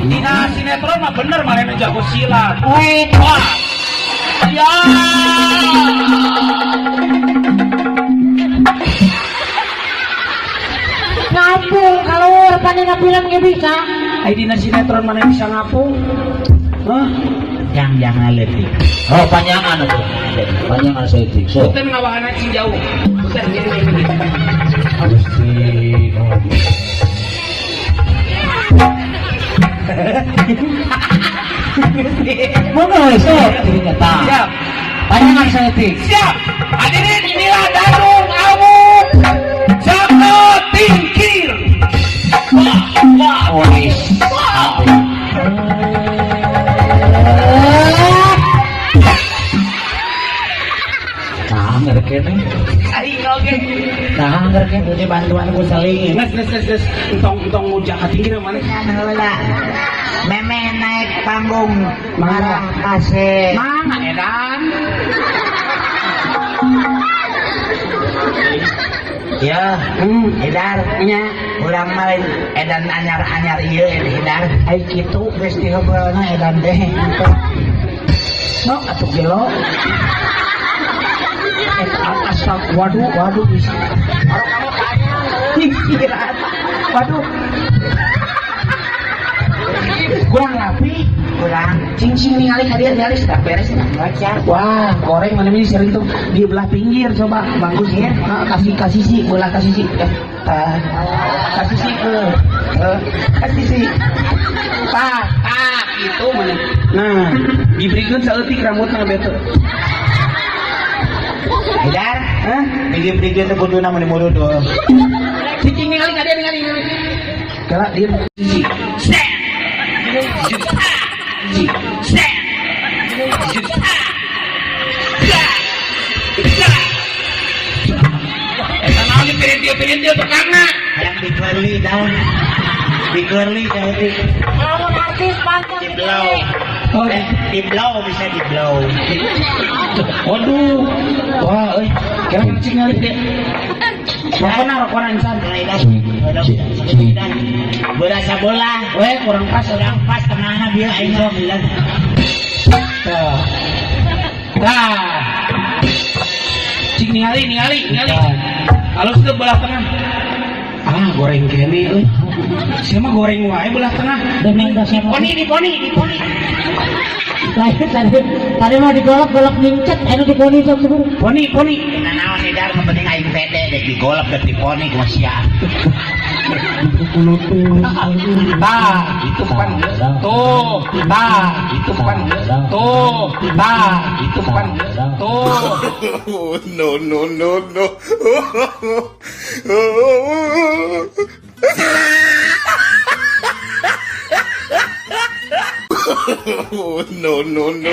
Dina sinetron mah bener manehna jago silat. Weh, Wah. Ya. Ngapung keluar panina film ge bisa. Ai dina sinetron maneh bisa ngapung? Hah? Yang jangan leutik. Oh, panjangan atuh. Panjangan saeutik. So. Punten ngawahana cing jauh. Punten gini gini. Gusti. Monggo we sok dirinya tah. Siap. Panjangan saeutik. Siap. Hadirin, inilah Darung Awuk Jaka Tingkir. Wah, wah. Wis. Nah, ngerkene. Aing oge. Nah, ngerkene. Ini bantuan ku seling. Nges nges nges nges. Entong entong mau Jaka Tingkir mana? Kan heula. Memeh naik panggung marah kasih. Mangga edan. Ya, Hidar. Nya. Urang mah lain edan anyar-anyar ieu Hidar. Ai kitu geus diheubeulna edan teh. Sok atuh gelo. Eta asal waduh waduh bisa. Pikiran. Waduh. Kurang rapi, Kurang cing-cing ningali ka dieu ningali sudah beres dah. baca. Wah, goreng mana ini sering tuh di belah pinggir coba bagus ya. Nah, kasih kasih sih, belah kasih sih. Tah. Kasih sih ke. Kasih sih. Tah, tah gitu mana. Nah, diberikan saeutik rambutna betul. Hidar, Hah? bigi-bigi teh kuduna mun dimurudul. Cicing ningali ka dieu ningali ningali. Kala dia sisi. Set. Set. Eta naon dipirintil-pirintil tukangna? Hayang dikeurli daun. Dikeurli saeutik. Lamun artis panjang Di blow. Oh, Di blow bisa di blow. Waduh. Wah, euy. Kira cicing ngali deh. Rokona rokona insan. Berasa bola. Weh, kurang pas Kurang pas tengahna bieu aing mah bilang. Tah. Tah. Cik ningali ningali ningali. Halus ke belah tengah. Ah, goreng kene euy. Sia mah goreng wae belah tengah. Poni di poni di poni. Lain tadi mah digolok-golok nyincet, anu diponi sok sebur. Poni poni. Nah naon Hidar nu penting aing pede dek digolep dek diponi kumaha sia. Tah, itu pan tuh, tah, itu pan tuh, tah, itu pan tuh. No, no, no, no. No, no, no, no.